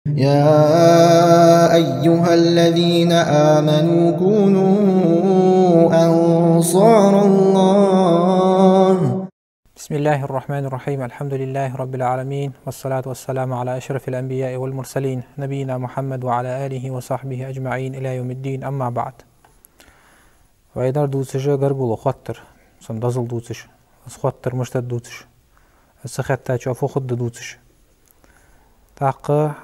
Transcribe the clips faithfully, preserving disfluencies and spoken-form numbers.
يا أيها الذين آمنوا كونوا أنصار الله. بسم الله الرحمن الرحيم. الحمد لله رب العالمين، والصلاة والسلام على أشرف الأنبياء والمرسلين، نبينا محمد وعلى آله وصحبه أجمعين إلى يوم الدين. أما بعد. Вай дар дувцаш гаргало хоттар, цун дозал дувцаш, из хоттар мишта да дувцаш, из ца хеттачоа фу хургда дувцаш. ТӀаккха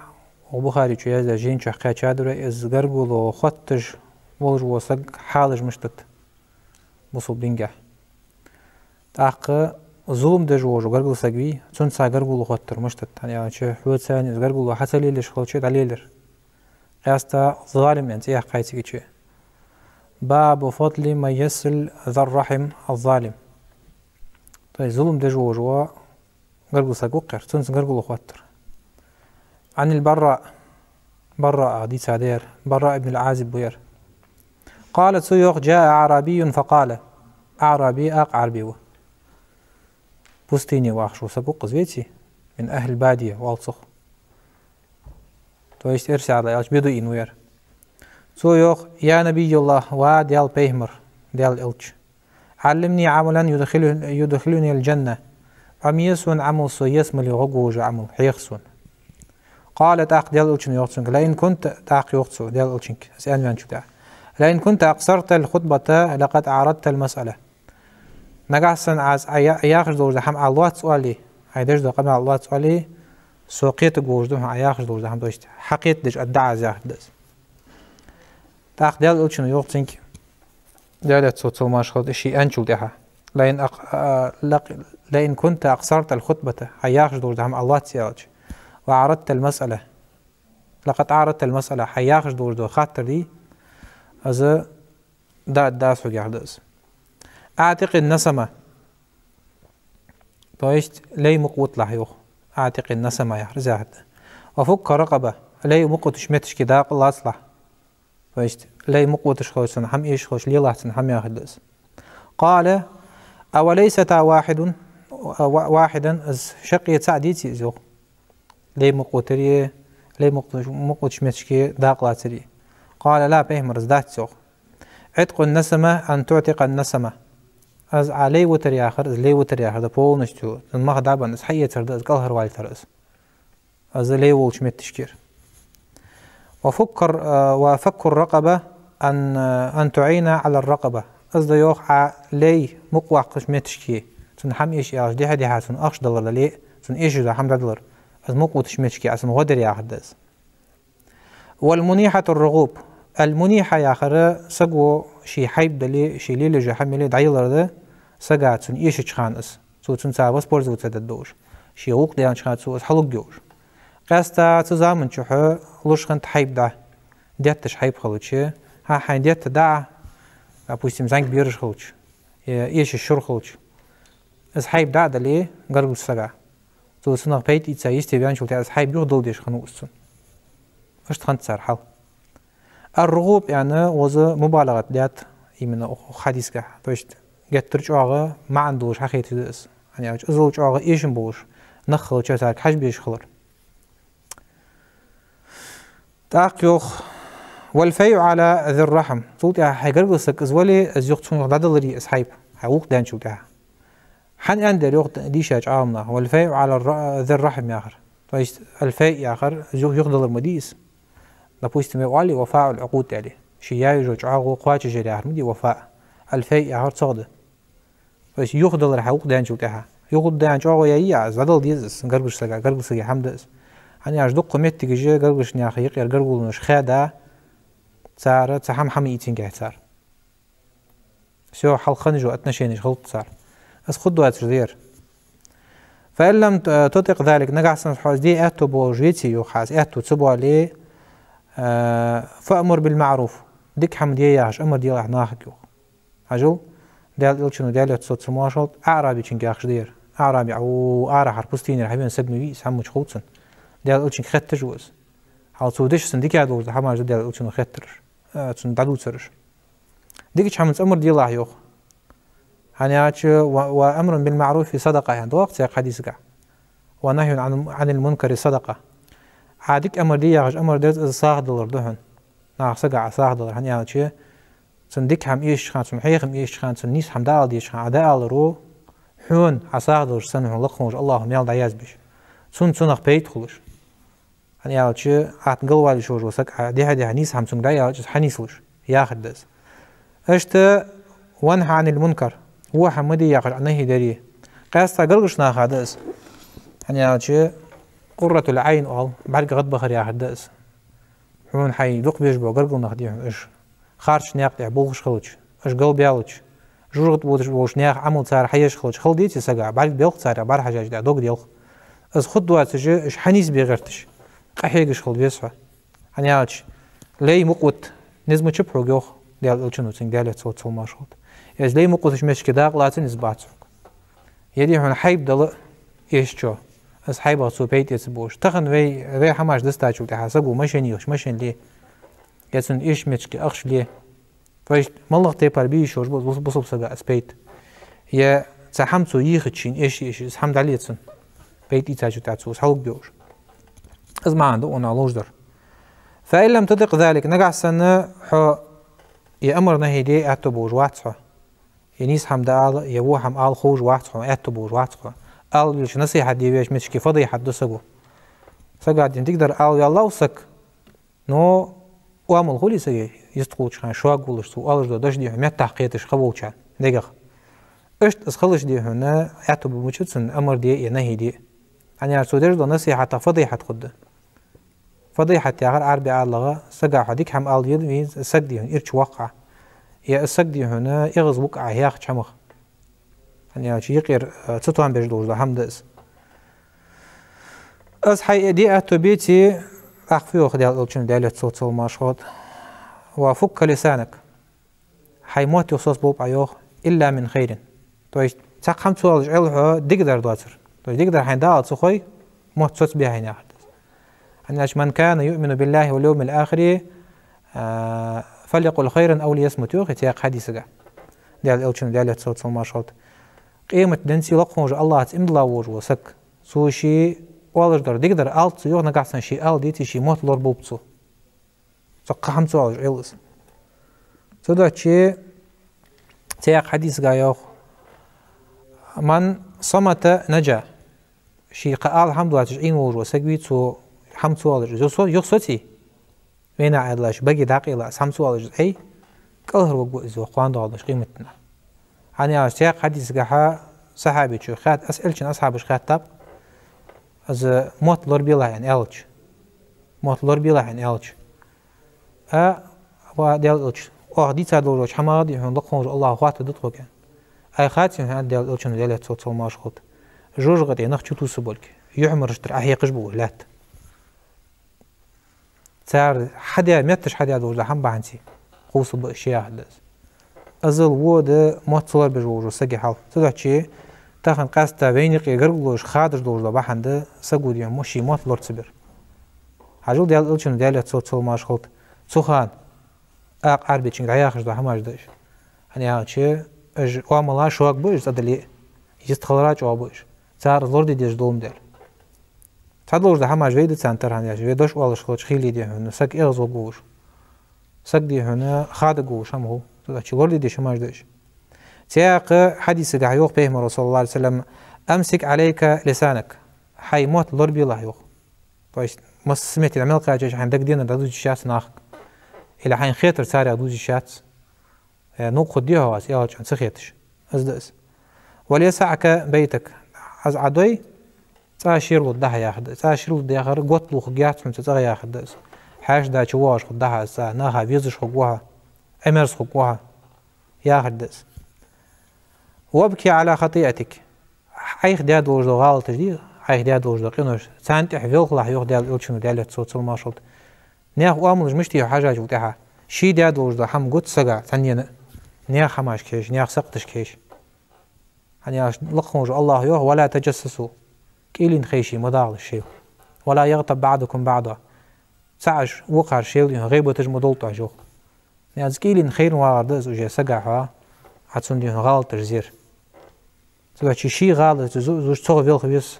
укх Бухаре чу яздаь жайна чу кхаьчад вай, из гаргало хотташ волаш вола саг хьалаш мишта да бусалба динагахь. ТӀаккха зулам деш волаш вола гаргара саг вий, цунца гаргало хоттар мишта да. ХӀана аьлча, хьоца из гаргало хьа ца лелаеш хилча, дӀалелар. Къаьстта залим аьнна цӀи яьккхай цига чу. باب فضل من يصل ذا الرحم الظالم. То есть зулам деш волаш вола гаргара саг ва-кх ер, цунца гаргало хоттар. عن البراء. Бараъ дийцад ер. Бараъ ибн ал-Ӏазиб ва ер. قال, цо йоах: جاء أعرابي فقال. Аъраби, акха Ӏарби ва. Пустыне вахаш вола саг ва-кх из, веций? من أهل البادية оал цох. То есть эрсий аьлча бедуин ва ер. Цо йоах: يا نبي الله, ва Даьла пайхамар, Даьла элча, علمني عملا يدخل-, يدخلني الجنة. Ӏомае сона Ӏамал, со ялсмале гӀоргволаш вола Ӏамал, хьеха сона. قال, тӀаккха Даьла элчано йоах цунга: لئن كنت, тӀаккха йоах цо Даьла элчанга, из аьнна ваьнначул тӀехьагӀа: لئن كنت أقصرت الخطبة لقد أعرضت المسألة. Нагахьа санна Ӏа, Ӏа я-, Ӏа яхаш долаш дола хӀама Ӏа лоацца оале, Ӏа деш дола къамаьл лоацца оале, со кхетаргволаш да хьона Ӏа яхаш долаш дола хӀама, то есть хьакхетадеш аргда Ӏа из яхар да из. ТӀаккха Даьла элчано йоах цунга, Даьла элча, цунна салам-моаршал хилда, из ше аьнначул тӀехьагӀа: لئن أق-, а, لق-, لئن كنت أقصرت الخطبة, Ӏа яхаш долаш дола хӀама Ӏа лоацца аьлча, وأعرضت المسألة, لقد أعرضت المسألة, Ӏа яхаш долаш дола хаттар дий, из дӀадаргда аз хьога яхар да из. أعتق النسمة. То есть лай мукъа виталахь, йоах. أعتق النسمة яхар из яхар да. وفك رقبة. Лай мукъа витача метте дакъа лацалахь. То есть лай мукъа виташ хилча, цунна хӀама эшаш хилча, лелахь цунна хӀама яхар да из. قال: أوليستا واحد, وا-, واحدا, из шаккхе цаӀ деций из, йоах? Лай мукъа витари, лай мукъа, мукъа витача метте дакъа лацари. قال: لا, пайхамар, из дац, йоах. عتق النسمة أن تعتق النسمة. Из Ӏа лай витар яхар, из лай витар яхар да полностью, цун мах дӀабенна, из хьаэцар да, из кӀалхарвалийтар из. Из лай волча метте кхер. وفك ال-, а, وفك الرقبة أن, أن تعين على الرقبة. Из да, йоах, Ӏа лай мукъаваккхача метте, цунна хӀама эша аьлча, дехьа-дехьа цунна ахча далар дале, цунна эшаш дола хӀама дӀадалар. Из мукъа витача метте Ӏа цунна гӀо дер яхар да из. والمنيحة الرغوب. Ал-мунийхьа яхар саго ше хьайба дале, ше лелаеш йола хӀама яле дӀаялар да, сага цунна эшача хана из. Цо цунца воспользоваться дергдолаш. Ше гӀулакх даьннача хана цо из хьалургйолаш. Къаьстта цу заман чухь луш хиннад хьайба дӀа. Детташ хьайба хилча, хьа хьайна детта дӀа, допустим, зӀамига бераш хилча, е эшаш шура хилча, из хьайба дӀа а дале гаргарча сага, цо цунах пайда ийца йисте ваьнначул тӀехьагӀа из хьайба юхадала дезаш хиннав из цунна. Иштта хиннад цар хьал. Ар-ругӀуб аьнна, укхаза мубалагӀат даьд именно укх хьадисагахь. То есть геттара чӀоагӀа маӀан долаш хьахеташ да из. ХӀана аьлча иззал чӀоагӀа эшам болаш нах хилча, царга хьажа безаш хилар. ТӀаккха йоах: والفيء على ذي الرحم. Цул тӀехьагӀа хьай гаргара саг из вале, из юха цунах дӀадалари из хьайба, хьай гӀулакх даьнначул тӀехьагӀа. ХӀана аьннадар йоах дийшача Ӏаламнаха والفيء على الر-, ذي الرحم яхар? То есть ал-файъ яхар из юха, юхадалар ма дий из. Допустим, вай оале وفاء العقود аьле, ше яь йола чӀоагӀо кхоачашъяр яхар ма дий вафаъ. Ал-файъ яхар цох да. То есть юхадалар хьай гӀулакх даьнначул тӀехьагӀа. Юхадалар чӀоагӀо яь йий Ӏа, из дӀадала деза из гаргарча сага, гаргара сага хӀама да из. ХӀана аьлча дукха моттигаш гаргарча наьха юкъера гаргалонаш хаьда, цар цхьа хӀама хьа ма ийцинге цар. Всё, хьалха хинна йола отношенеш хилац цар. Из хургдоацаш да ер. فإن لم ت-, تطق ذلك, нагахьа санна хьо из де аьттув болаш веце, йоах, хьа из аьттув ца боале, э, فأمر بالمعروف, дика хӀама де яхаш амар делахь нахага, йоах. Хьажал, Даьла Элчано, Даьла элча цо цу моаршал, аӀрабичунга яхаш да ер. АӀраби, о, арахьара пустынера хьавена саг ма вий из, хӀама мича хов цунна. Даьла Элчанга хетташ ва из. Хьал цо деш санна дика долаш да хӀамаш да Даьла Элчано хеттараш, а, цунна дӀадувцараш. Дикача хӀаманца амар делахь, йоах. ХӀана аьлча ва-, وأمر بالمعروف صدقة аьнна да-кх цхьан хьадисагахь. ونهي عن, عن المنكر صدقة. Ӏа дика амар де яхаш амар дерца, из сагӀа далар да хьона. Наха сага Ӏа сагӀа далар, хӀана аьлча, цунна дика хӀама эшача хана, цунна хьехам эшача хана, цунна нийса хӀама дӀаала дезача хана Ӏа дӀааларо, хьона Ӏа сагӀа далар санна хьона лакха волча АллахӀа маьл дӀаязбеш. Цунна цунах пайда хулаш. ХӀана аьлча, атта галвала йиш йолаш вола саг Ӏа дехьа-дехьа нийса хӀама цунга дӀааьлча, из хьанийслуш, яхар да из. Иштта «وانه عن المنكر», во хӀама ма де яхаш Ӏа нахьи дари. Къаьстта гаргарча наха да из. ХӀана аьлча, قرة العين оал, бӀарг гӀадбахар яхар да из. Хьона хьай дукха беш бола гаргара нах дий хьона уж. Харцача наькъа тӀа болхаш хилча, уж галбаьлча, жожагӀате водаш болча наьха Ӏамал цар хьаеш хилча, хала деций сага, бӀарг белх царех, бӀарахьежача тӀа дог делх. Из хургдоацаш, уж хьанийсбе гӀерташ, къахьегаш хила веза хьо. ХӀана аьлча, лай мукъа вита низ ма чу ба хьога, йоах Даьла Элчано, цунга Даьлера салот-салам-моаршал хилда. Из лай мукъа витача моттиге дакъа лаца низ бац хьога. Е дий хьона хьайба дала эшачоа, из хьайбах цо пайда эца болаш. Тахан вай, вай хӀамаш дистачул тӀехьагӀа саго машен йохаш машен ле, е цунна эшача моттиге ахча ле. То есть, моллагӀа тайпара бе йиш йолаш ба бус-, бусалба сага из пайда. Е цхьа хӀама цо йийхача шийна эшаш, эшаш, из хӀама дӀале цунна. Пайда ийцачул тӀехьагӀа цо из хьалгӀа бе уж. Из маӀан да укхунах ловш дар. «فإن لم تطق ذلك», нагахьа санна хьо е амар-нахьи де аьттув болаш вац хьо. Е нийса хӀама дӀаала, е во хӀама ала ховш вац хьо, аьттув болаш вац хьо. Ала везача насихьат де везача моттиге фадихьат ду саго. Сага дий хьона дикадар ала ваьлла ва саг, но оамал хулий сага, йистхулача хана шога волаш, цо оалаш дола дош дий хьона меттах кхеташ ха волча дегах. Иштта из хилча дий хьона аьттув бу мича цунна амар де е нахьи де. ХӀана аьлча цо деш дола насихьатах фадихьат хургда. Фадихьат яхар Ӏарбий ала, сага хьо дика хӀама ала веза, веза, саг дий хьона ирча воаккх Ӏа. Е из саг дий хьона эгӀаз вуг Ӏа хьехача хӀамах. ХӀана аьлча юкъера, э, цатоам беш долаш дола хӀама да из. Из хьай де аьттув беций, тӀаккха фу йоах Даьла Элчано, Даьлера салот-салам-моаршал хилда: «وفك لسانك». Хьай мотт юха соцаболба Ӏа, йоах, «إلا من خير». То есть, цхьаккха хӀама ца оалаш Ӏел хьо дикадар доацар. То есть, дикадар хьайна дӀаала ца хой, мотт соцабе хьайна яхар да из. ХӀана аьлча: «من كان يؤمن بالله واليوم الآخر، а, فليقل خيرا أو ليصمت», йоах цхьаькха хьадисагахь Даьла Элчано, Даьлера салот-салам-моаршал хилда. Къемата денца лакха волча АллахӀаца иман дилла волаш вола саг, цо ше оалаш дар дикадар алац цо, йоах, нагахьа санна ше ала деций, ший мотт лораболба цо. Цхьаккха хӀама ца оалаш Ӏел из. Цудухьа цхьаькха хьадисагахь йоах: «من صمت نجا». Ше кхы ала хӀама доацаш Ӏийна волаш вола саг вий, цо хӀама ца оалаш из юха со-, юха соций, вайна Ӏаьдалаш баге дӀакъайла, из хӀама ца оалаш из Ӏей, кӀалхарваргва из, йоах, кхоана доагӀаш долча къематдийнахьа. ХӀана аьлча цхьаькха хьадисагахь сахьабечо хаьт-, ас-, Элчан асхьабаша хаьттаб, из мотт лорабелахь аьнна аьлча. Мотт лорабелахь аьнна аьлча. А, ва Даьла Элча, оаха дийца долаш долча хӀамах дий хьона лакха волча АллахӀа хоаттаргда тхога. Ай хаций хьона, аьннад Даьла Элчано, Даьлера салот-салам-моаршал хилда, жожагӀате нах чутувсаргболга, юхьмараш тӀара Ӏохьекхаш бола лаьтта. Цар хьадаь, метташ хьадаь долаш дола хӀама бахьанца кхувсаргба уж, яхар да из. Иззал во да мотт ца лорабеш волаш вола сага хьал. Цудухьа тахан къаьстта вайна юкъе гаргало хадаш долаш дола бахьан да саго дий хьона ший мотт лора ца бар. Хьажал, Даьла Элчано, Даьлера салот-салам-моаршал хилда, цу хана акха Ӏарбечунга дӀаяхаш дола хӀамаш да уж. ХӀана аьлча, уж оамала шога ба уж цӀадале а, йистхилара чӀоагӀа ба уж. Цар из лораде дезаш долаш ма дий. Цхьадолаш дола хӀамаш вай да царна тара, хӀана аьлча вай дош оалаш хилча хилий дий хьона, саг эгӀазваргволаш, саг дий хьона хадаваргволаш хӀама хул. Цудухьа лораде дезаш хӀамаш да уж. Цхьаькха хьадисагахь йоах Пайхамаро, صلى الله عليه وسلم: «أمسك عليك لسانك». Хьай мотт лорабелахь, йоах. То есть, массаза метте дӀа мел кхаьчача хьайна дагадеанар дӀадувца йиш яц нахага. Или хьайна хетар царех дувца йиш яц. Э, нугӀ хургдий хьогӀ аз, аьлча, ца хеташ. Из да из. «وليسعك بيتك». Из Ӏа дой, цӀа шера лургда хьа, яхар да из. ЦӀа шера лургда яхар, готта лувш хургьяц хьона цу цӀагӀа, яхар да из. Хьаьша дача воагӀаш хургда хьа из цӀа, наха везаш хургва хьо, Ӏимерза хургва хьо, яхар да из. «وابك على خطيئتك». Ӏайха даь долаш дола гӀалаташ дий, Ӏайха даь долаш дола къинош, царна тӀехьа велхалахь, йоах Даьла Элчано, Даьлера салот-салам-моаршал хилда. Наьха оамалаш мишта я хьажачул тӀехьагӀа, ший даь долаш дола хӀама гуц сага цхьаннена, наьха хӀамашка хьежаш, наьха сакхаташка хьежаш. ХӀана аьлча лакха волча АллахӀа йоах: «ولا تجسسوا». КӀийлен хайший ма дагӀалаш шоайла. «ولا يغتب بعضكم بعضا». ЦаӀаш вокхар шоайла дий хьона гӀийбаташ ма долалаш, йоах. Яз кӀийлен хайран вагӀар да из уже сага хьо, Ӏа цунна дий хьона гӀалаташ зер. Цудухьа ший гӀалаташ зу-, зувш цогӀа велха веза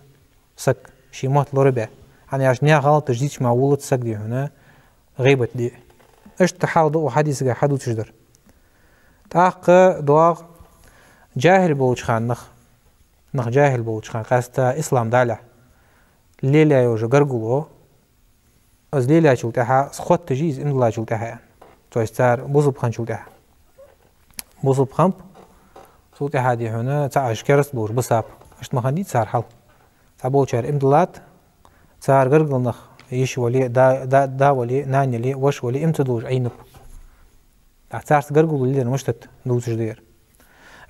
саг, ший мотт лорабе. ХӀана аьлча наьха гӀалаташ дийцача мара вулац саг, дий хьона, гӀийбат де. Иштта хьал да укх хьадисага хьадувцаш дар. ТӀаккха доагӀа жахӀил болча хана нах, нах жахӀил болча хана, къаьстта ислам далехь, лелаяь йола гаргало, из лелаячул тӀехьагӀа, из хотташ я из иман диллачул тӀехьагӀа. То есть цар бусалба хинначул тӀехьагӀа. Бусалба хиннаб, цул тӀехьагӀа, дий хьона, цхьабараш кераста болаш бисаб. Иштта ма хиннадий цар хьал. Цхьаболчар иман диллад, цар гаргара нах, йиша вале, да, да, да вале, нана яле, воша вале, иман ца долаш Ӏийнаб. ТӀаккха царца гаргало лелаяр мишта да дувцаш да ер.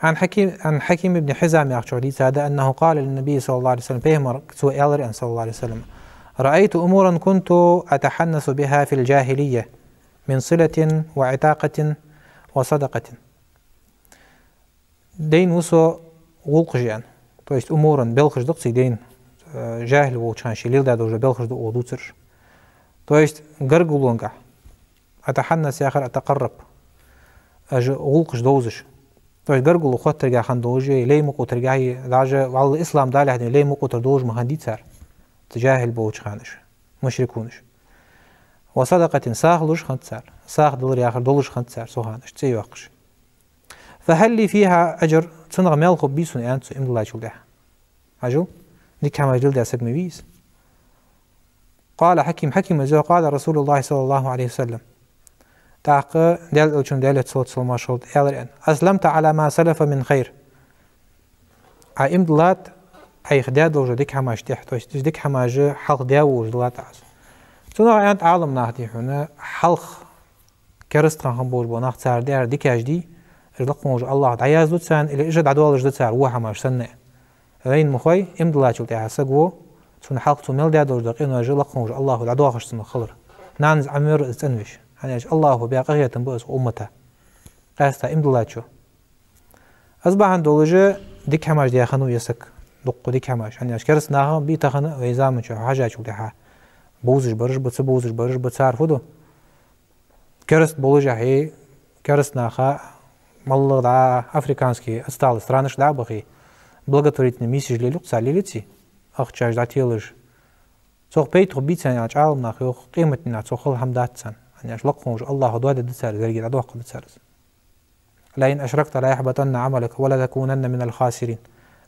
عن حكيم، عن حكيم بن حزام яхачох дийцад, أنه قال للنبي صلى الله عليه وسلم, пайхамарага цо аьлар, صلى الله عليه وسلم: رأيت أمورا كنت أتحنث بها في الجاهلية من صلة وعتاقة وصدقة. Дайна ва со гӀулакхаш, аьнна. То есть أمورا, белхаш да-кх цига дайна, э, жахӀил волча хана ше леладаь долаш дола белхаш да укхо дувцараш. То есть гаргалонга. أتحنث яхар أتقرب. Уж гӀулакхаш довзаш. То есть гаргало хоттарга хинна долаш, лай мукъа тӀаргахьа, даже валлахӀи ислам далехь, дий хьона, лай мукъа тӀара долаш ма хиннадий цар. Цу жахӀил болча хана уж, мушрикунаш. وصدقة, сагӀа луш хиннад цар. СагӀа далар яхар долаш хиннад цар цу хана, уж цӀи йоаккхаш. فهل لي فيها أجر, цунах маьл хургбий сона, аьннад цо, иман диллачул тӀехьагӀа. Хьажал, дика хӀамаш леладаь саг ма вий из. قال حكيم, Хьакима йоах: قال رسول الله صلى الله عليه وسلم. ТӀаккха Даьла Элчано, Даьлера салот-салам хилда цунна, аьлар, аьнна: أسلمت على ما سلف من خير. Ӏа иман диллад Ӏайха даь долча дика хӀамашта тӀехьа, то есть уж дика хӀамаш хьалха даь волаш диллад Ӏа из. Цунах аьннад Ӏаламнаха, дий хьона, хьалха кераста хинна болаш бола нах, цар даьр дикаш дий, уж лакха волча АллахӀа дӀаязду царна, или уж дӀадоалаш да цар во хӀамаш санна. Вайна ма хой, иман диллачул тӀехьагӀа саг ва, цунна хьалха цо мел даь долаш дола къинош лакха волча АллахӀа дӀадоахаш цунах хилар. Нанас Ӏомавир из цӀенвеш. ХӀана аьлча АллахӀа баь къахетам ба из укх уммата. Къаьстта иман диллачо. Из бахьан долаш дика хӀамаш даь хиннав ер саг. Дукха дика хӀамаш. ХӀана аьлча кераста нах ба тахан вай заман чу хьежачул тӀехьагӀа. Бовзаш бараш ба, ца бовзаш бараш ба, цар фу ду? Кераста болашехь, кераста наха, моллагӀа дӀа африкански отсталый странашка дӀа а бахе, благотворительни миссеш лелаю-кх цар, лелаций? Ахчаш дӀателаш. Цох пайда хургбий царна, аьлча, Ӏаламнаха йоах, къематдийнахьа цох хала хӀама дац царна. ХӀана аьлча лакха волча АллахӀа доаде да цар из, деррига дӀадоаккха да цар из. لئن أشركت ليحبطن عملك ولتكونن من الخاسرين.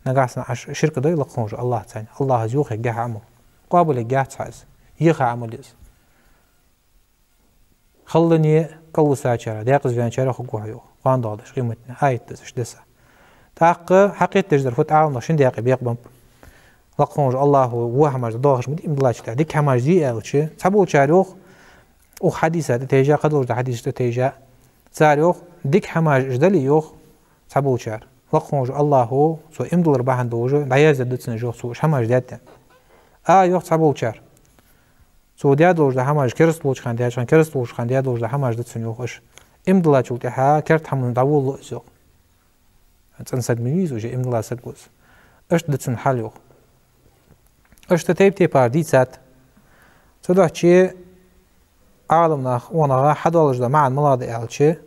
Нагахьа санна Ӏа ширк дой лакха волча АллахӀаца, АллахӀа из йохаергья хьа Ӏамал. Къоабалъергьяц хьа из. Еха Ӏамал я из. Халлане кӀалвисачар, декъаза ваьнначар хургва хьо, йоах. КхоандагӀа деш, къематдийнахьа, аят да из, иштта десса. ТӀаккха хьакхетадеш дар фуд, Ӏаламнах шин даькъе бекъабеннаб. Лакха волча АллахӀа во хӀамаш дӀадоахаш ма дий иман диллачул тӀехьагӀа. Дика хӀамаш дий аьлча, цхьаболчар йоах, укх хьадиса тӀатайжа, кхыдолча хьадисашта тӀатайжа, цар йоах, дика хӀамаш уж дале, йоах, цхьаболчар, лакха волча АллахӀа цо иман диллар бахьан долаш дӀаяздаь да цунна уж, йоах, цо уж хӀамаш даьд аьнна. А, йоах цхьаболчар, цо даь долаш дола хӀамаш, кераста волча хана даьча хана, кераста волча хана даь долаш дола хӀамаш да цунна, йоах, уж. Иман диллачул тӀехьагӀа керда хӀаманна дӀаволалу из, йоах. ЦӀена саг ма вий из, уже иман дилла саг ва из. Иштта да цун хьал, йоах. Иштта тайп-тайпара дийцад. Цудухьа Ӏаламнаха, укханах хьадоалаш дола маӀан малагӀа да аьлча,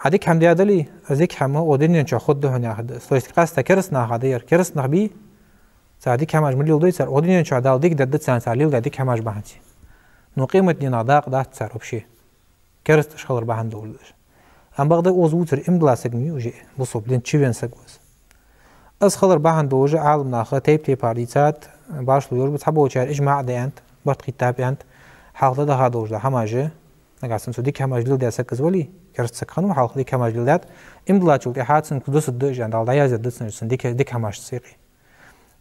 Ӏа дика хӀама даь дале, из дика хӀама укх дунен чу хургда хьона яхар да из. То есть къаьстта кераста наха да ер. Кераста нах бий, цар дика хӀамаш ма леладой цар, укх дунен чу Дала дика дергда царна цар леладаь дика хӀамаш бахьанца. Но къематдийнахьа дакъа дац цар вообще. Кераста уж хилар бахьан долаш да уж. Амма бакъда из вувцар иман дилла саг ма вий уже, бусалба дина чу вена саг ва из. Из хилар бахьан долаш Ӏаламнаха тайп-тайпара дийцад, башхало йолаш ба, цхьаболчар ижмаӀ да аьннад, барт хийттаб аьннад, хьалха дӀадаха долаш дола хӀамаш, нагахьа санна цо дика хӀамаш леладаь саг из вале, кераста саг хиннав хьалха дика хӀамаш лелдаьд, иман диллачул тӀехьагӀа цунга дусаргда уж, аьнна, Дала дӀаяздаьд цунна уж, цун дика, дика хӀамашца юкъе.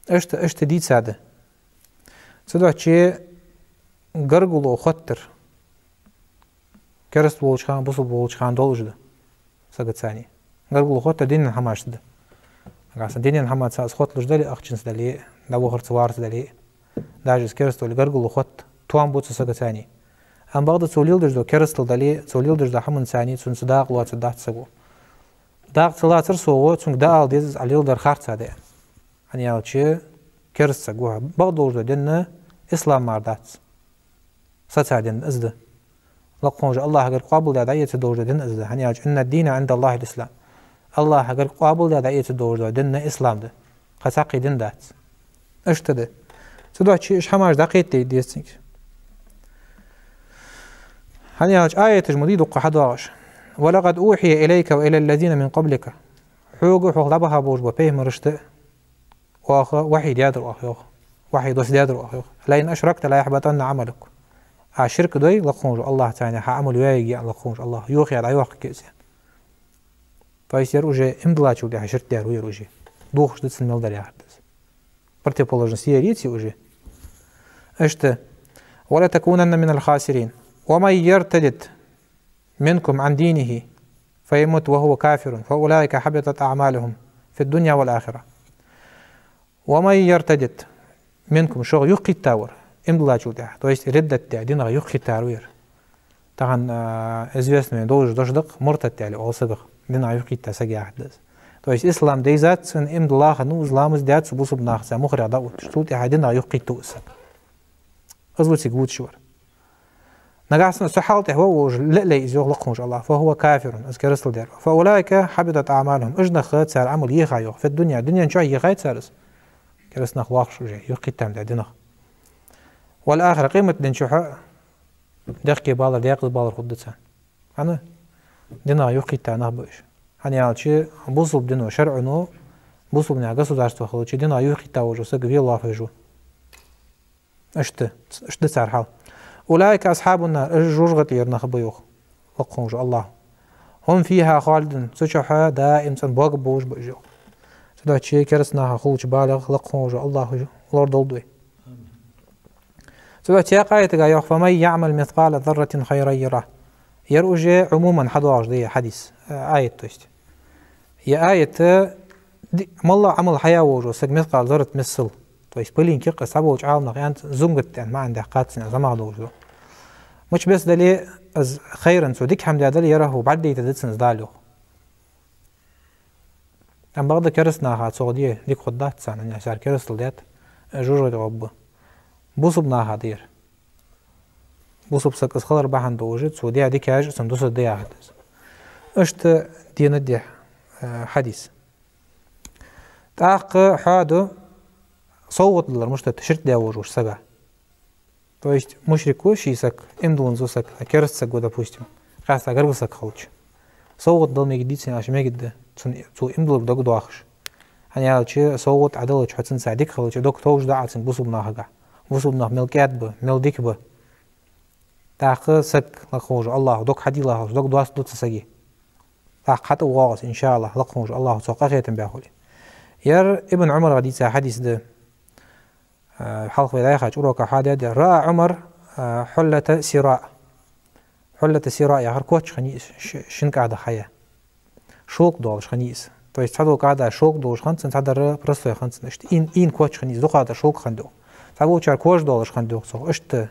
Иштта, иштта дийцад. Цудухьа гаргало хоттар кераста волча хана, бусалба волча хана долаш да сагаца. Гаргало хоттар динан хӀамашца да. Нагахьа санна динан хӀамаца из хотталуш дале, ахчанца дале, дӀавахарца, варца дале, даже из кераста вале, гаргало хотт, тоам бу цу сагаца. Амма бакъда цо леладеш дола керастал дале, цо леладеш дола хӀаманца цунца дакъа лоацаргдац саго. Дакъа ца лацар совгӀа, цунга дӀа ала деза из, Ӏа леладер харц да аьнна. ХӀана аьлча кераста саг ва хьо. Бакъдолаш дола дин ислам мара дац. Саца дин из да. Лакха волча АллахӀагара къоабалдаь дӀаэцаргдолаш дола дин из да. ХӀана аьлча: إن الدين عند الله الإسلام. АллахӀагара къоабалдаь дӀаэцаргдолаш дола дин ислам да. Кхы цхьаккха дин дац. Иштта да. Цудухьа уж хӀамаш дӀакхетаде деза цунга. ХӀана аьлча аяташ ма дий дукха хьадоагӀаш: «ولقد أوحي إليك وإلى الذين من قبلك». Хьога, хьох дӀабаха болаш бола пайхамарашта оаха вахьи даьдар оаха, йоах. Вахьи доссадаьдар оаха, йоах. «لئن أشركت ليحبطن عملك». Ӏа ширк дой, лакха волча АллахӀаца хьа Ӏамал йоаергья, аьнна, лакха волча АллахӀа. Йохаяьй, дӀайоаккхаргья из, аьнна. То есть ер уже иман диллачул тӀехьа ширк даьр ва ер уже. Дохаш да цун мел дар яхар да из. Противоположность ер яций уже. Иштта: «ولتكونن من الخاسرين. ومن يرتدد منكم عن دينه فيمت وهو كافر فأولئك حبطت أعمالهم في الدنيا والآخرة». «ومن يرتدد منكم», шух юхакхийттавар, иман диллачул тӀехьа, то есть риддат даь, динах юхакхийттар ва ер. Тахан, а, известный долаш дош да-кх муртад аьле оал сагах, динах юхакхийтта саг яхар да из. То есть ислам дайзад цун, иман дилла хиннав из, ламаз даьд цо, бусалба нахаца мухарех дӀаотташ, цул тӀехьа динах юхакхийттав из саг. Из ва цига вувцаш вар. Нагахьа санна цу хьала тӀа ва волаш ле а ле из, йоах, лакха волча АллахӀа, «فهو كافر», из керастал даьр ва. «فأولئك حبطت أعمالهم», уж нах, цар Ӏамал ехай, йоах, «في الدنيا», дунен чу ехай цар из. Кераста нах лоархӀаш уже, юхакхийттам даь динах. «والآخرة», къематдийнахьа дехке балар, декъаза балар хургда царна. ХӀана? Динах юхакхийтта нах ба уж. ХӀана аьлча бусалба дино, шарӀо, бусалба наьха государство хилча, динах юхакхийтта волаш вола саг ве лоархӀаш ва. Иштта, иштта да цар хьал. «أولئك أصحاب النار», уж жожагӀатера нах ба, йоах, лакха волча АллахӀа. «هم فيها خالدون», цу чухь даим цӀена бог болаш ба уж, йоах. Цудухьа кераста наха хулача балех лакха волча АллахӀа уж лорадолда вай. Цудухьа цхьаькха аятага йоах: «فمن يعمل مثقال ذرة خيرا يره». Ер уже Ӏумуман хьадоагӀаш да ер хьадис, э, аят, то есть. Ер аят, э, ди-, моллагӀа Ӏамал хьаяь волаш вола саг мискъал заррат миссел, то есть пылинка кхы цхьаболча Ӏаламнаха аьннад, зунгат аьнна маӀан даьккхад цунна, замах долаш да. Мича беса дале а из, хайран, цо дика хӀама даь дале, яра хьо бӀаргадайта да цунна из Дала, йоах. Амма бакъда кераста наха цох де дика хургдац царна, хӀана аьлча цар керастал даьд, э, жожагӀате гӀоргба. Бусалба наха да ер. Бусалба саг из хилар бахьан долаш, цо даь дикаш цунна дусаргда яхар да из. Иштта денад ер, э, хьадис. ТӀаккха хьоаду совгӀат далар, мишта да, ширк даь волаш волча сага. То есть мушрик ва ший саг, иман дилланза ва саг, а кераста саг ва, допустим, къаьстта гаргара саг хилча. СовгӀат дала мегаргдий цунна аьлча, мегаргда, цун, цо иман диллар дог доахаш. ХӀана аьлча совгӀат Ӏа делча, хьо цунца дика хилча, дог товш да Ӏа цунга бусалба нахагахьа. Бусалба нах мел кӀаьда ба, мел дика ба. ТӀаккха саг, лакха волча АллахӀа дог хьадийлла хилча, дог доастаргда цу сага. ТӀаккха хьатӀавоагӀа из, иншааллахӀ, лакха волча АллахӀа цох къахетам баь хуле. Ер Ибн Ӏумарага дийца хьадис да. Э, хьалха вай дӀаяхача урока хьоадаьд ер: «رأى عمر، э, حلة سراء». حلة سراء яхар коч хиннай из, ш-, шин кӀадах хьаяь. Шелк долаш хиннай из. То есть цхьадола кӀада шелк долаш хиннад цун, цхьадола простой хиннад цун. Иштта ийна, ийна коч хиннай из, дукхагӀдар шелк хиннад, йоах. Цхьаболчар кожа долаш хиннад, йоах, цох. Иштта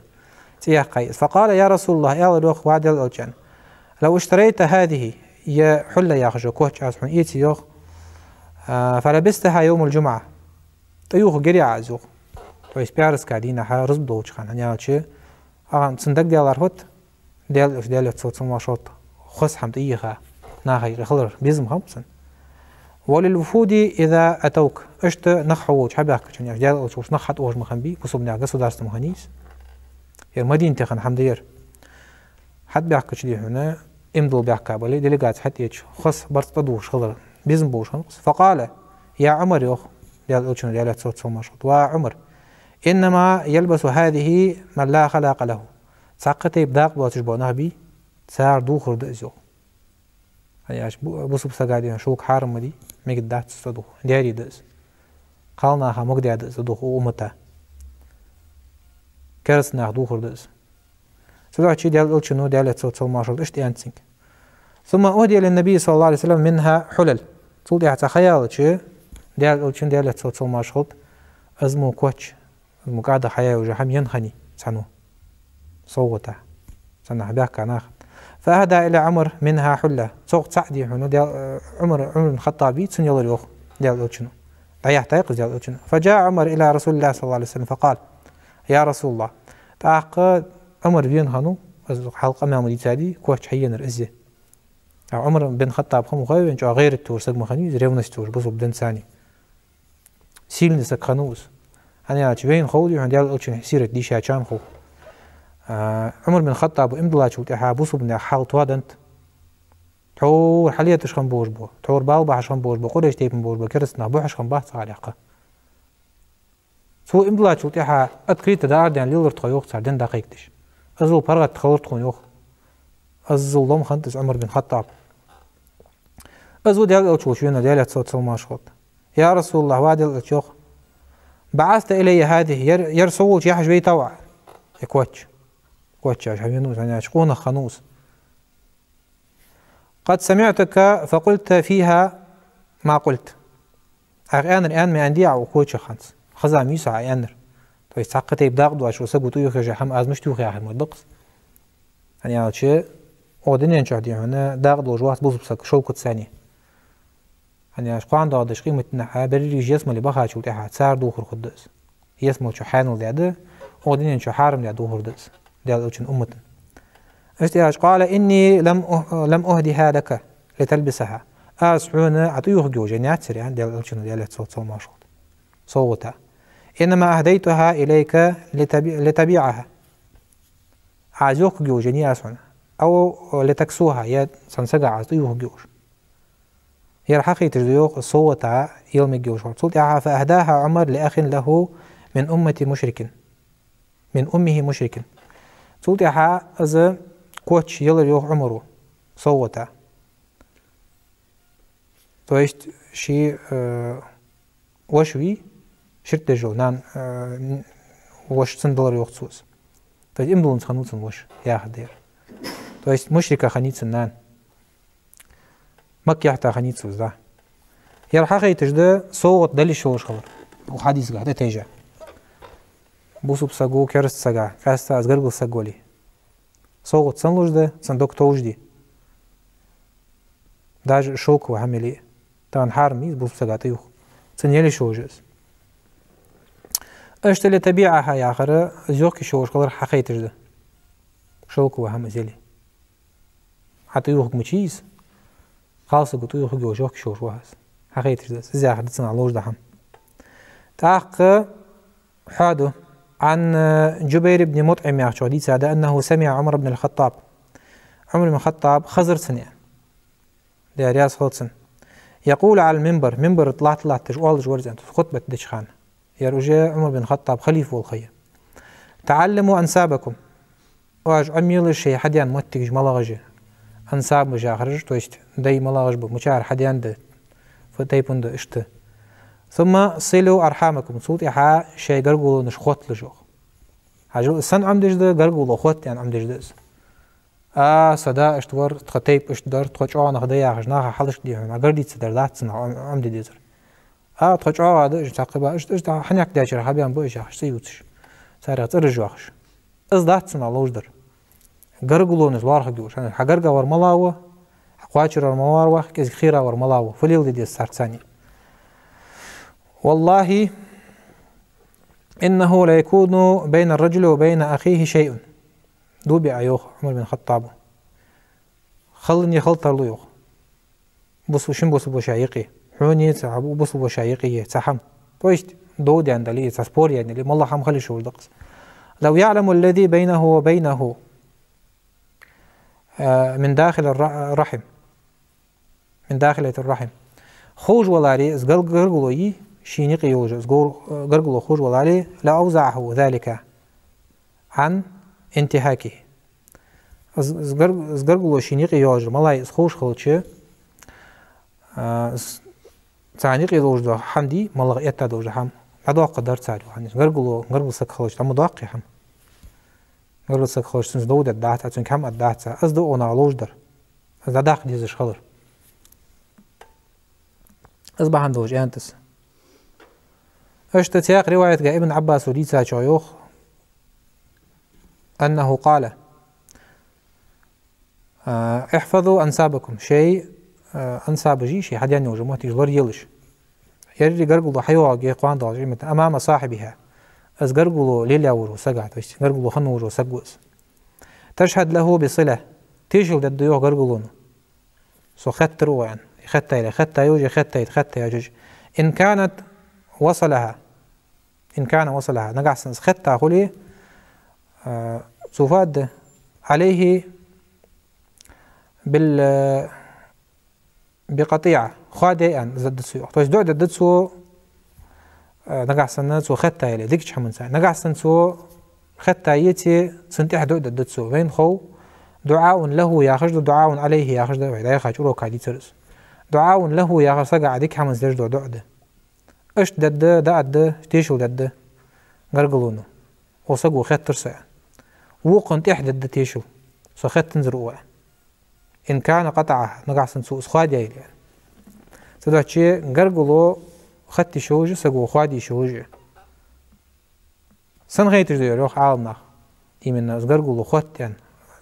цӀи яьккхай из. «فقال: يا رسول الله», аьлар, йоах, ва Даьла Элча, «لو اشتريت هذه», ер حلة яхаш йола коч аз хьона эце, йоах, а, «فلبستها يوم الجمعة», тӀаювхаргьярий Ӏа из, йоах. То есть пӀаьраска дийнахьа рузба долча хана, хӀана аьлча, а, цунна дагадаьлар фуд, Даьла Элча, Даьлера салам-моаршал хилда цунна, хоза хӀама тӀаювха, наха юкъе хилар безам хиннаб цун. «وللوفود إذا أتوك». Иштта нах хьо волча хьабаьхкача, хӀана аьлча Даьла Элча волча нах хьатӀавоагӀаш ма хиннабий, бусалба наьха государство ма хиннай из. Ер Мадинате хинна хӀама да ер. ХьатӀабаьхкача, дий хьона, иман дилла баьхка бале, делегаци хьатӀаэцача, хоза барзкъа тӀадувхаш хилар безам болаш хиннаб-кх из. «فقال: يا عمر», йоах Даьла Элчано, Даьлера салам-моаршал хилда, «ва Ӏумар, إنما يلبس هذه من لا خلاق له». Цхьаккха тайпа дакъа доацаш бола нах бий, цар дувхар да из, йоах. ХӀана аьлча бу-, бусалба сага, дий хьона, шелк хьарам ма дий, мегаргдац из тӀадувха. Даьри да из. Кхалнаха магадаь да из тӀадувха укх уммата. Кераста наха дувхар да из. Цудухьа Даьла Элчано, Даьлера салам-моаршал хилда, иштта аьннад цунга. «ثم أهدي للنبي صلى الله عليه وسلم منها حلل». Цул тӀехьагӀа цхьа ха яьлча, Даьла Элчанна, Даьлера салам-моаршал хилда, из мо коч, из мо кӀадах хьаяь йола хӀама енна хиннай цхьанне совгӀата, цхьаннахьа баьхка наха. «فأهدى إلى عمر منها حلة». Цох цаӀ, дий хьона, Даьла, э, Ӏумар, Ӏумар ибн ХаттӀабе цунна елар, йоах, Даьла Элчано. ДӀаяхьийтай-кх из Даьла Элчано. «فجاء عمر إلى رسول الله صلى الله عليه وسلم فقال: يا رسول الله». ТӀаккха Ӏумар вена хиннав, из хьалха къамаьл ма дийцадий, коч хьаенар из. А Ӏумар бин ХаттӀаб хиннав хой вайна, чӀоагӀа гӀайрат йолаш саг ма хиннавий из, ревность йолаш бусалба динца. Сильный саг хиннав из. ХӀана аьлча вайна ховш да хьона Даьла Элчан сират дийшачарна хов. А, Ӏумар бин ХаттӀаба иман диллачул тӀехьагӀа бусалба наьха хьал тоаденнад. Тхьовра хьалеташ хинна болаш ба, тхьовра бала бахьаш хинна болаш ба, Къурайш тайпан болаш ба, кераста нах бухьаш хинна бац цар гӀалехха. Цо иман диллачул тӀехьагӀа открыто дӀаарадаьнна лелар тхо, йоах цар, дин дӀакхайкадеш. Иззал паргӀата хилар тхона, йоах. Иззал лом хиннад из Ӏумар бин ХаттӀаба. Из ва Даьла Элча волча венав, Даьлера салам-моаршал хилда. «Я РасулаллахӀ, ва Даьла Элча, йоах, بعثت إلي هذه, ер, ер со волча яхьаш вайтав Ӏа?» Э, коч. Коч яхьаш хьавенав из, хӀана аьлча къонах хиннав из. «قد سمعتك فقلت فيها ما قلت». Ӏайха аьннар аьнна ма аьннадий Ӏа укх кочах хӀанз. Хеза ма йий са Ӏа аьннар. То есть цхьаккха тайпа дакъа доацаш вола саг ва тӀаювхаш, хӀама аз мишта ювха яхар ма даккхас. ХӀана аьлча, укх дунен чу да хьона дакъа долаш вац бусалба саг шовкъаца цхьана. ХӀана аьлча кхоана доагӀаш долча къематдийнахьа берригаш ялсмале бахачул тӀехьагӀа цар духар хургда из. Ялсмала чу хьаьнал даьд, укх дунен чу хьарам даьд духар да из Даьла Элчан умматана. Иштта аьлча, «قال إني لم أه-، لم أهدها لك لتلبسها». Аз хьона Ӏа тӀаювхаргйолаш еннаяцар, аьннад Даьла Элчано, Даьлера салам-моаршал хилда, совгӀата. «إنما أهديتها إليك لتبي-، لتبيعها». Аз ювхаргйолаш еннай аз хьона. «أو لتكسوها», е цхьан сага Ӏа тӀаювхаргйолаш. Ер хьахайташ да, йоах, совгӀата яла мегаш хилар. Цул тӀехьагӀа, «فأهداها عمر لأخ له من أمة مشرك. من أمة مشرك». Цул тӀехьагӀа из коч елар, йоах, Ӏумара совгӀата. То есть ший, э, воша вий, ширк деш вола нана, э, н-, воша цунна делар, йоах, цо из. То есть иман дилланза хиннав цун воша, яхар да ер. То есть мушрика хиннай цун нана. Маккахьтта хиннай цо из, да. Ер хьахайташ да совгӀат дала йиш йолаш хилар. Укх хьадисагахьа тӀатайжа. Бусалба саго, кераста сага, къаьстта из гаргара саг вале, совгӀат цунна луш да, цун дог товш да. Даже шовкъа хӀама яле а. Тахан хьарам я из бусалба сага тӀаювха. Цунна яла йиш йолаш я из. Иштта «لتبيعها» яхар, из ювхъе йиш йолаш хилар хьахайташ да. Шовкъа хӀама из яле. Ӏа тӀаювхарг мичай из? Кхалсаго тӀаювхаргйолаш ювхъе йиш йолаш ва из. Хьахайташ да из. Из яхар да цунах ловш дола хӀама. ТӀаккха хьоаду. «عن جبير بن مطعم» яхачох дийцад, «أنه سمع عمر بن الخطاب». Ӏумар бин ХаттӀаб хезар цунна, аьнна. Даьла раьза хилва цунна. «يقول على المنبر», минбара тӀа латта-латташ оалаш вар из, аьнна, хутбат деча хана. Ер уже Ӏумар бин ХаттӀаб халифа волча хана. «تعلموا أنسابكم». Оаш Ӏомаелаш шоай хьадена моттигаш малагӀаш я. Ансабаш яхараш, то есть дай малагӀаш ба, мичара хьадена да, фу тайпан да, иштта. «ثم صلوا أرحامكم». Цул тӀехьагӀа шоай гаргалонаш хотталаш, йоах. Хьажал, из сенна Ӏомадеш да, гаргало хотта аьнна Ӏомадеш да из. А, са да иштта вар, тха тайпа иштта дар, тхо чӀоагӀа нах да яхаш, наха хьалхашка дехьа, ма гордиться дар дац цунах Ӏом-, Ӏомаде дезар. А, тхо чӀоагӀа да, иштта цхьаккха ба, иштта, иштта хьанехк дечара хьабаьнна ба уж яхаш, цӀи ювцаш. Царех цӀераш йоахаш. Из дац цунах ловш дар. Гаргалонаш лоархӀаргйолаш. Хьа гаргагӀа вар малав, хьа кхоачара вар малав, кӀезига хийра вар малав. Фу леладе деза царца цхьана? «والله إنه ليكون بين الرجل وبين أخيه شيء». Дув биа, йоах Ӏумар бин ХаттӀаба. Халлане хала тарлу, йоах. Бусу-, шин бусалба воша юкъе. Хьонеи цхьа бусалба воша юкъеи цхьа хӀама. То есть дов даьнна дале, цхьа спор яьнна дале, моллагӀа хӀама хила йиш йолаш да-кх из. «لو يعلم الذي بينه وبينه، آه، من داخل الر-، الرحم». «من داخلة الرحم». Ховш валаре, из гар-, гаргало йий, шийна юкъе йолаш, из гор-, гаргало ховш валаре, «لأوزعه ذلك عن انتهاكه». Из, из гар-, из гаргало шийна юкъе йолаш, малай из ховш хилча, а, из царна юкъе долаш дола хӀама дий, моллагӀа этта долаш дола хӀама, дӀадоаккхаргдар цар, йоах. Гаргало, гаргара саг хилча, дӀа ма доаккхий хӀама. Гаргара саг хилча, цунца дов дергда дац, цунга хӀама аргда дац. Из да укхунах ловш дар. Из дӀадаккха дезаш хилар. Из бахьан долаш аьннад из. Иштта цхьаькха риваятагахьа Ибн Ӏаббаса дийцачох йоах, «أنه قال», а, «احفظوا أنسابكم», шоай, а, ансабаш йий, шоай хьадена йолаш йола моттигаш лораелаш. Ерригача гаргало хьайоагӀаргья кхоана доагӀача къематдийнахьа, «أمام صاحبها». Из гаргало лелаяь волаш вола сага, то есть гаргало хинна волаш вола саг ва из. «تشهد له بالصلة». Тешал дергда, йоах, гаргалона. Со хеттар укхо, аьнна. Хеттай, хеттай уже, хеттай, хеттай уже. «إن كانت وصلها». إن كان وصلها, нагахьа санна из хетта хуле, а, цо фу аргда, عليه بال-, بقطيعة, хоадаьд аьнна из дергда цо, йоах. То есть дуӀа дергда цо, а, нагахьа санна цо хетта яле, дикача хӀаманца. Нагахьа санна цо хетта еце, цунна тӀехьа дуӀа дергда цо. Вайна хов, دعاء له яхаш да, دعاء عليه яхаш да, вай дӀаяхача урока дийцар из. دعاء له яхар сага Ӏа дика хӀаманца деш дола дуӀа да. Иштта дергда, дӀааргда, тешал дергда гаргалонна. Укх саго хеттар со, аьнна. Вокхунна тӀехьа дергда тешал, со хеттанзар укхо, аьнна. إن كان قطعها, нагахьа санна цо из хоадаьд яле, аьнна. Цудухьа гаргало хетта йиш йолаш я, саго хоада йиш йолаш я. Сенна хеташ да ер, йоах Ӏаламнаха, именно из гаргало хотт аьнна?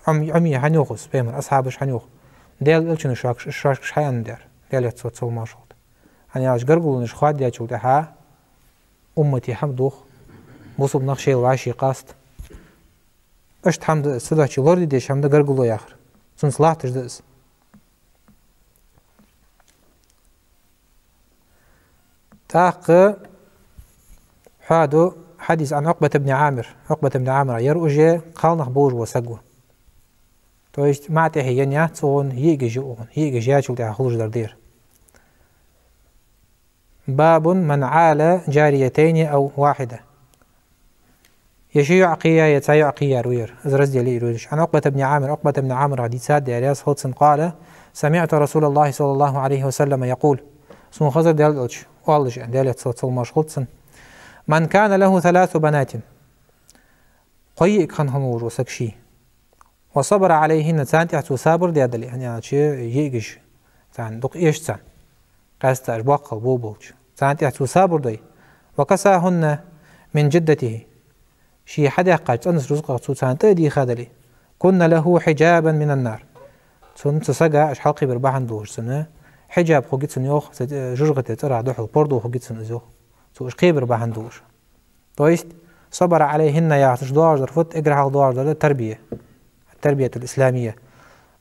Ӏом-, Ӏомае хӀана йоах из, Пайхамара асхьабаша хӀана йоах? Даьла Элчано шоашка, шоашка хӀана аьннадар, Даьла Элчано, салам-моаршал хилда. ХӀана аьлча гаргалонаш хоадаьчул тӀехьагӀа уммате хӀама дох, бусалба нах шоайла вӀаший къаст. Иштта хӀама да из, цудухьа лораде дезаш хӀама да гаргало яхар. Цунца латташ да из. ТӀаккха хьоаду хьадис عن عقبة بن عامر. Ӏукъбат ибн Ӏамир, ер уже кхалнах болаш вола саг ва. То есть маӀа тӀехье енна яц цо, йиӀигаш я укхун, йиӀигаш яьчул тӀехьагӀа хулаш дар да ер. باب من عال جاريتين أو واحدة. Е ши йоӀ кхеяь, е цхьа йоӀ кхеяь ва ер. Из раздел я ер. عن عقبة بن عامر, Ӏукъбат ибн Ӏамирах дийцад, Даьла раьза хилва цунна, قال: سمعت رسول الله صلى الله عليه وسلم يقول. Сона хезар Даьла Элча оалаш, аьнна, Даьла салам-моаршал хилда цунна: من كان له ثلاث بنات. Кхо йиӀиг хинна хинна волаш вола саг ший. وصبر عليهن, царна тӀехьа цо сабар даь дале, хӀана аьлча йиӀигаш, царна дукха эш царна, къаьстта уж боккхагӀа болабелча. Царна тӀехьа цо сабар дой. وكساهن من جدته. Ше хьадаьккхача цӀенача рузкъах цо царна тӀа а дийха дале. كن له حجابا من النار. Цунна, цу сага, уж хьалкхебар бахьан долаш цунна хьиджаб хургья цунна, йоах, цу, э, жожагӀатен цӀерах духьал пордув хургья цунна из, йоах. Цо уж кхебар бахьан долаш. То есть, صبر عليهن яхача доагӀаш дар фуд, эггара хьалха доагӀаш дар да тарбия. التربية الإسلامية.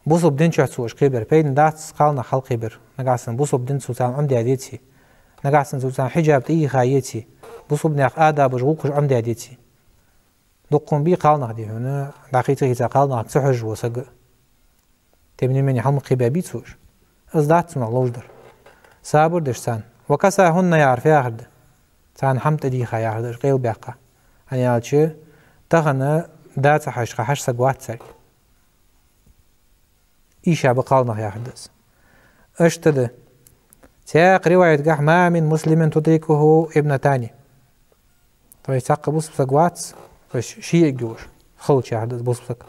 Бусалба дина чу цо уж кхебар. Пайдана дац кхалнах хьалкхебар, нагахьа санна бусалба дин цо царна Ӏомадаь деце, нагахьа санна цо царна хьиджаб тӀайийха еце, бусалба наьха адабаш, гӀулакхаш Ӏомадаь деце. Дуккха хӀама бий кхалнах, дий хьона, дӀахийца-хийца кхалнахага ца хьожаш вола саг. Тем не менее, хьалкхебаь бий цо уж. Из дац цунах ловш дар. Сабар деш царна. وكساهن яхар фу яхар да? Царна хӀама тӀадийха яхар да, уж къайлабаьккха. ХӀана аьлча, тахан да ца хьожаш, хьажа саг вац царга. Ийша ба кхалнах яхар да из. Иштта да. Цхьаькха риваятагахь: ما من مسلم تدركه ابنتان. То есть цхьаккха бусалба саг вац, то есть ши йиӀиг йолаш хилча яхар да из бусалба саг.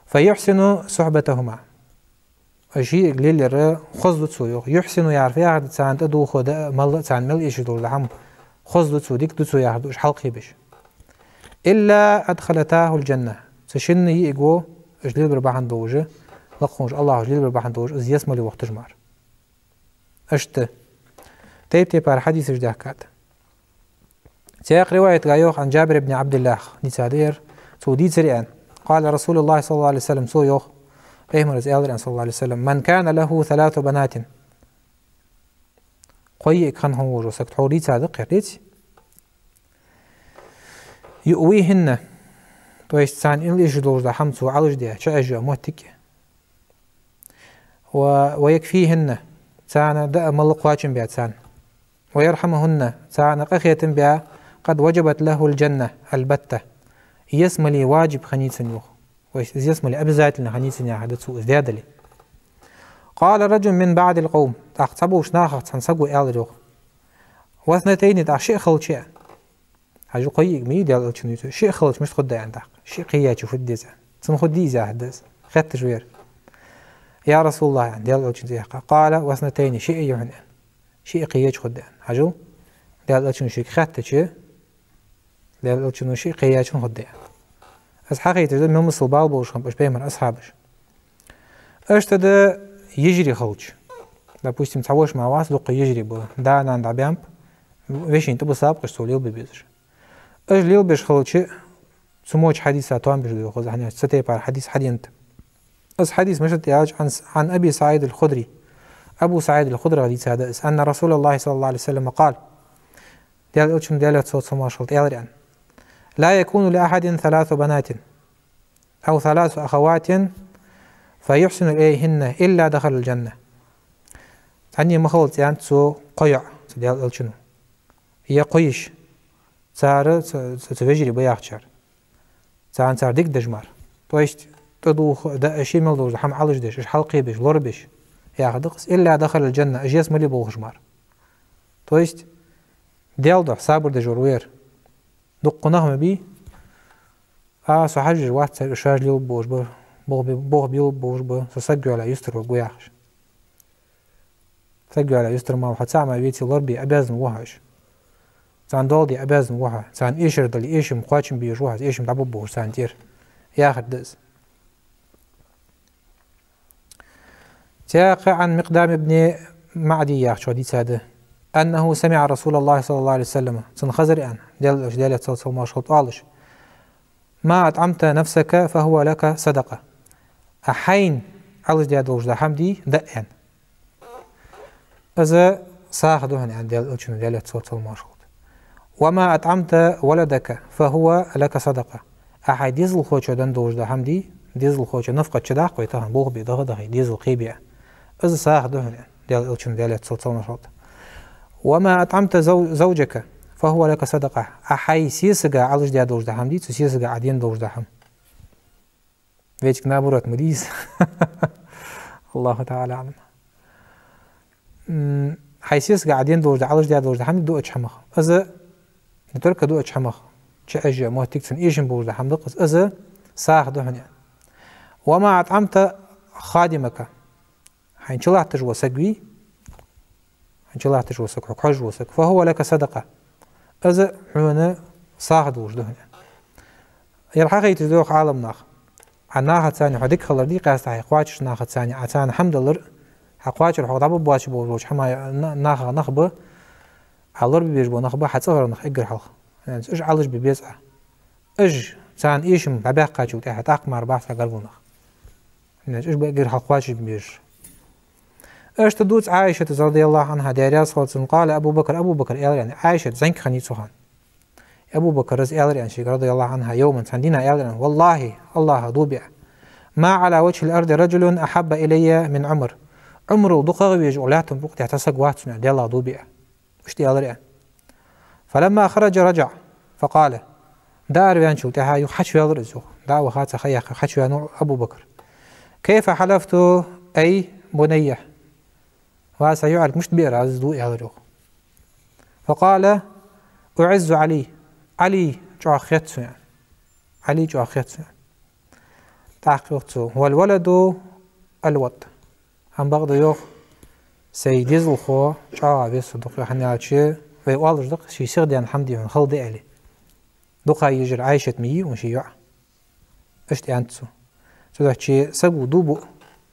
فيحسن صحبتهما. Ши йиӀиг лелаяр хоза да цо, йоах. يحسن яхар фу яхар да? Царна тӀадувхо да, мел а, царна мел эшаш дола хӀама хоза да цо, дика да цо яхар да, уж хьалкхебеш. إلا أدخلتاه الجنة. Цу шинна йиӀиго уж лелабар бахьан долаш, лакха волча АллахӀо уж лелабар бахьан долаш, из ялсмале вохийташ мара. Иштта тайп-тайпара хьадисаш даьхкад. Цхьаькха риваятагахь йоах, عن جابر بن عبد الله, дийцад ер, цо дийцар аьнна: قال رسول الله صلى الله عليه وسلم, цо йоах, Пайхамара аьлар аьнна, صلى الله عليه وسلم: من كان له ثلاث بنات. Кхо йиӀиг хинна хинна волаш вола саг, тхьовра дийцад-кх ер, деций? يؤويهن, то есть царна ил эшаш долаш дола хӀама цо Ӏалашдаь, чуӀаьжжа моттиг. و، ويكفيهن, царна даа мала кхоачам баь царна. ويرحمهن, царна къахетам баь, قد وجبت له الجنة البتة. Ялсмале ваджиб хиннай цунна, йоах. То есть из ялсмале обязательно хиннай цунна яхар да, цо из даь дале. قال رجل من بعض القوم, тӀаккха цхьаболча нахах цхьан саго аьлар, йоах: واثنتين, тӀаккха шиъ хилча а. Хьажал, кхо йиӀиг ма йий Даьла Элчано ювцар. Шиъ хилча мишта хургда аьнна тӀаккха? Шиъ кхеяьчо фу де деза аьнна? Цунна хургдий из яхар да из? Хетташ ва ер. يا رسول الله, аьнна, Даьла Элчанга яхар. قال: واثنتين, шиъ а я хьона, аьнна. Шиъ кхеяьчо хургда аьнна. Хьажал, Даьла Элчано шийга хаьттача, Даьла Элчано шиъ кхеяьчоа хургда аьнна. Из хьахайташ да мел мисал бала болаш хиннаб уж Пайхамара асхьабаш. Иштта да йижарий хилча. Допустим, цхьа воша мара вац, дукха йижарий ба. Да-нана дӀабаьннаб, вешийна тӀабисаб-кх уж, цо лелабе безаш. Уж лелабеш хилча, цу моча хьадиса тоам беш да, йоах, из хӀана аьлча цу тайпара хьадис хьаденад. Из хьадис мишта да аьлча, عن، عن أبي سعيد الخدري. Абу СаӀид ал-Худрах дийцад из, أن رسول الله صلى الله عليه وسلم قال: Даьла Элчано, Даьла салам-моаршал хилда, аьлар аьнна: «لا يكون لأحد ثلاث بنات أو ثلاث أخوات فيحسن إليهن إلا دخل الجنة». Цхьанне ма хилац аьннад цо кхо йоӀ, цу Даьла Элчано. Е кхо йиша, цар, цу, цу, цу вежарий ба яхачар. Царна цар дика деш мара. То есть, тӀадувха, даа, ший мел долаш дола хӀама Ӏалашдеш, уж хьалкхебеш, лорабеш, яхар да-кх из. «إلا دخل الجنة», уж ялсмале болхаш мара. То есть, Даьла духьа сабар деш вар ва ер. Дуккха нах ма бий, а, со хьажа везаш вац, цар уж шоаш лелабеш ба, болх бе-, болх белабеш ба, со саг йоалае юстара варгва яхаш. Саг йоалае юстара мала, хьо цаӀ мара веце лорабе обязан ва хьо уж. Царна доал де обязан ва хьо. Царна эшар дале, эшам кхоачам бе везаш ва хьо, эшам дӀаболабеш царна тӀера. Яхар да из. ТӀаккха عن مقدام بن معدي яхачох дийцад: «أنه سمع رسول الله صلى الله عليه وسلم», цунна хезар аьнна, Даьла Элча, Даьла салам-моаршал хилда, оалаш: «ما أطعمت نفسك فهو لك صدقة». Ӏа хьайна Ӏалашдаь долаш дола хӀама дий, даа аьнна, из сагӀа да хьона аьнна Даьла Элчано, Даьла салам-моаршал хилда. «وما أطعمت ولدك فهو لك صدقة». Ӏа хьай дезалхочоа денна долаш дола хӀама дий, дезалхочо нафакъат чудаккха вай тахан, болх бе, даха а дахе, дезал кхебе а. Из сагӀа да хьона аьнна Даьла Элчано, Даьла салам-моаршал хилда. «وما أطعمت زو-، زوجك فهو لك صدقة». Ӏа хьай сесага Ӏалашдаь долаш дола хӀама дий, цу сесага Ӏа денна долаш дола хӀама. Вайцига наоборот ма дий из. الله تعالى أعلم. М, хьай сесага Ӏа денна долаш дола, Ӏалашдаь долаш дола хӀама дий дуача хӀамах. Из не только дуача хӀамах, чу Ӏеш а, моттиг цунна эшам болаш дола хӀама да-кх из, из сагӀа да хьона аьнна. «وما أطعمت خادمك». Хьайна чулатташ вола саг вий, хьайна чулатташ вола саг, хьога хьожаш вола саг, «فهو لك صدقة». Из хьона сагӀа долаш да хьона. Ер хьахайташ да, йоах, Ӏаламнаха. Ӏа нахаца цхьана хьо дика хилар дий, къаьстта хьай кхоачаш нахаца цхьана, Ӏа царна хӀама далар, хьа кхоачар хьох дӀаболабоацаш болаш болча хӀама, на-, нахах нах ба, Ӏа лорабе безаш бола нах ба, хьа цӀагӀара нах эггара хьалха. Уж Ӏалашбе беза Ӏа. Уж царна эшам дӀабаьккхачул тӀехьагӀа тӀаккха мара бац хьа гаргара нах. Уж ба эггара хьалха кхоачашбе безаш. Иштта дувц Ӏайшата, رضي الله عنها, Даьла раьза хилва цунна, قال أبو بكر, Абу Бакра аьлар аьнна, Ӏайшат зӀамига хиннай цу хана. Абу Бакра аьлар аьнна шийга, رضي الله عنها, يوما, цхьан дийнахьа аьлар аьнна: «والله, АллахӀа дув биа, ما على وجه الأرض رجل أحب إلي من عمر». Ӏумарал дукхагӀа везаш укх лаьттан букъа тӀа цхьа саг вац сона, АллахӀа дув биа. Иштта аьлар аьнна. «فلما خرج رجع فقال». ДӀаараваьнначул тӀехьагӀа юха хьачуваьлар из, йоах. ДӀа а ваха, цхьа ха яьккха хьачуваьннав Абу Бакр. «كيف حلفت أي بنية؟» «Ва са йоӀ, мишта биар аз из дув?» — аьлар, йоах. «فقال: أعز علي». Ӏали чӀоагӀа хет сона, аьнна. Ӏали чӀоагӀа хет сона, аьнна. ТӀаккха йоах цо: «والولد ألوط». ХӀама бакъда, йоах, сай дезалхо чӀоагӀа веза со дукха, хӀана аьлча, вай оалаш да-кх, ший сиха даьнна хӀама дий хьона хала да аьле. Дукха езар Ӏайшат ма йий укхун ший йоӀ. Иштта аьннад цо. Цудухьа саго дув буъ,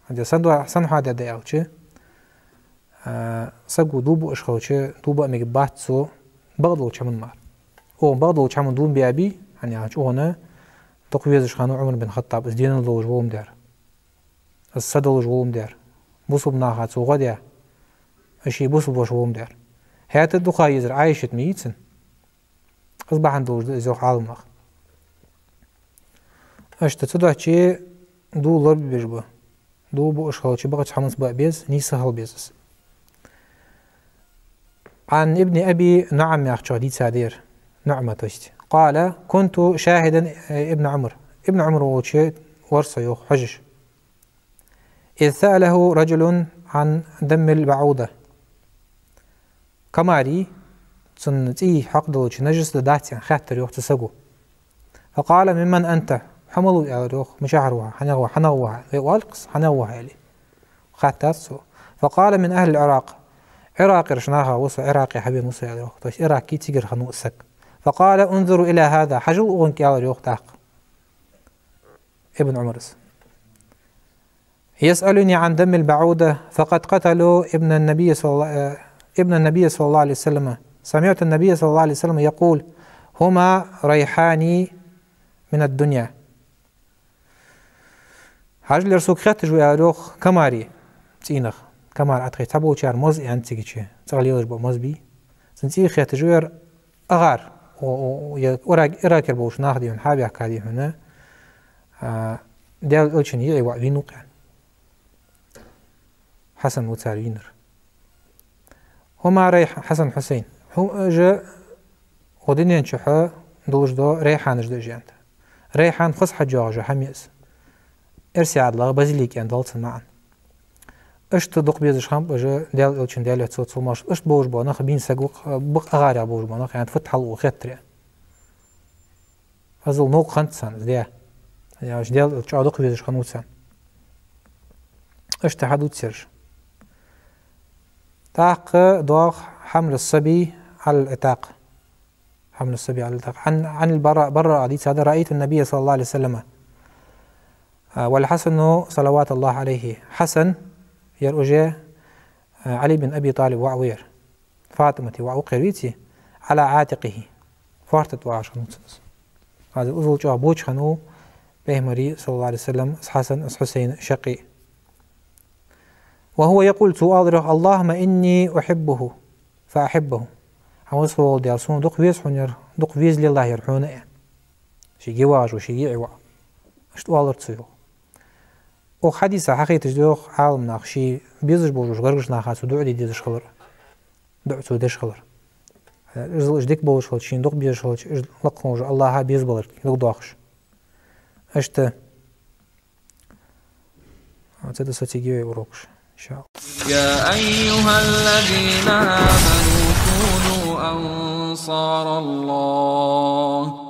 хӀанз сенна дув, сенна хьоадаьд аьлча, а, саго дув буъаш хилча, дув баа мегаш бац цо бакъдолча хӀаман мара. Укхун бакъдолча хӀаман дув биа бий, хӀана аьлча укхунна дукха везаш хиннав Ӏумар бин Хаттаб, из денал долаш волга ма дар, из са долаш волга ма дар, бусалба наха цо гӀо даь, из ший бусалба воша волга ма дар. ХӀаьта дукха езар Ӏайшат ма йий цун. Из бахьан долаш да из, йоах Ӏаламнаха. Иштта цудухьа дув лорабе безаш ба. Дув буъаш хилча, бакъдолча хӀаманца баа беза, нийса хила беза из. عن ابن أبي نعم яхачох дийцад ер, НуӀма, то есть. قال: كنت شاهدا ابن عمر. Ибн Ӏумар волча вар со, йоах, хьожаш. إذ سأله رجل عن دم البعوضة. Комари, цун цӀий хьакхадалча нажас да, дац аьнна хаьттар, йоах, цу саго. فقال: ممن أنت؟ Хьо мала ва, аьлар, йоах, мичахьара ва хьо, хьанах ва, хьанах ва хьо, аьле. Вай оал-кх из, хьанах ва хьо, аьле. Хаьттад цо. فقال: من أهل العراق. Ӏиракъерча нахах ва со, Ӏиракъе хьавена ва со, аьлар, йоах. То есть Ӏиракъе, цигара хиннав из саг. فقال: انظر إلى هذا. Хьажал укхунга, аьлар, йоах, тӀаккха Ибн Ӏумара. يسألني عن دم البعوضة فقد قتلوا ابن النبي صلى الله، ابن النبي صلى الله عليه وسلم. سمعت النبي صلى الله عليه وسلم يقول: هما ريحان من الدنيا. Хьажал, ер сога хетташ ва, аьлар, йоах, комари цӀийнах. Комар атхий цхьаболчар моз аьннад цигача, цӀагӀа лелаш бола моз бий. Цун цӀийх хетташ ва ер, агӀар, о, о, е Ирак-, Иракера болча наха дийхьа хьабаьхка дийхьа, а, Даьла Элчан йиӀий воӀ вийнав-кх. Хьасан ва цар вийнар. «هما ريح-», Хьасан, Хьусайн. Хьу-, уж укх дунен чухь долаш да райхьанаш да уж, аьннад. Райхьан хоза хьаж йоагӀаш хӀама я из. Эрсий ӀаьдалагӀа базилик аьнна доал цун маӀан. Иштта дукха безаш хиннаб уж Даьла Элчан, Даьла раьза хилва цунна, иштта болаш бола нах, бийна саг ва-кх, бакъ агӀарах болаш бола нах, аьннад, фуд хьал укхун хеттар. Азал новкъа хиннад царна из даь. Яьннаш Даьла Элча чӀоагӀа дукха везаш хиннав царна. Иштта хьадувц ераш. ТӀаккха доагӀа حمل الصبي على العتاق. حمل الصبي على العتاق. عن، عن البراء، Бараъа дийцад: «رأيت النبي صلى الله عليه وسلم». А, «والحسن صلوات الله عليه». Хьасан, ер уж, а, Ӏали бин Аби ТӀалиба воӀ ва ер. ФатӀимата воӀ ва-кх ер, веций, «على عاتقه». Фоарта тӀа воагӀаш хиннав цун из. Хьаза узал чӀоагӀа боча хиннав Пайхамара, صلى الله عليه وسلم, из Хьасан, из Хьусайн шаккхе. «وهو يقول», цо оалар йоах: «اللهم إني أحبه فأحبه». Хьа веза вола Даьла, сона дукха веза хьона ер, дукха везалелахь ер хьона, аьнна. Шийга воагӀаш ва, шийга йиӀий воӀ. Иштта оалар цо йоах. Укх хьадиса хьахайташ да йоах Ӏаламнаха, ший безаш болча гаргарча наха цо дуӀа де дезаш хилар. ДуӀа цо деш хилар. Иззал уж дика болаш хилча, шийна дукха безаш хилча, уж лакха волча АллахӀа безабалар, дукха доахаш. Иштта. Цу тӀа соцаергья вай урокаш, иншааллахӀ. يا أيها الذين آمنوا كونوا أنصار الله.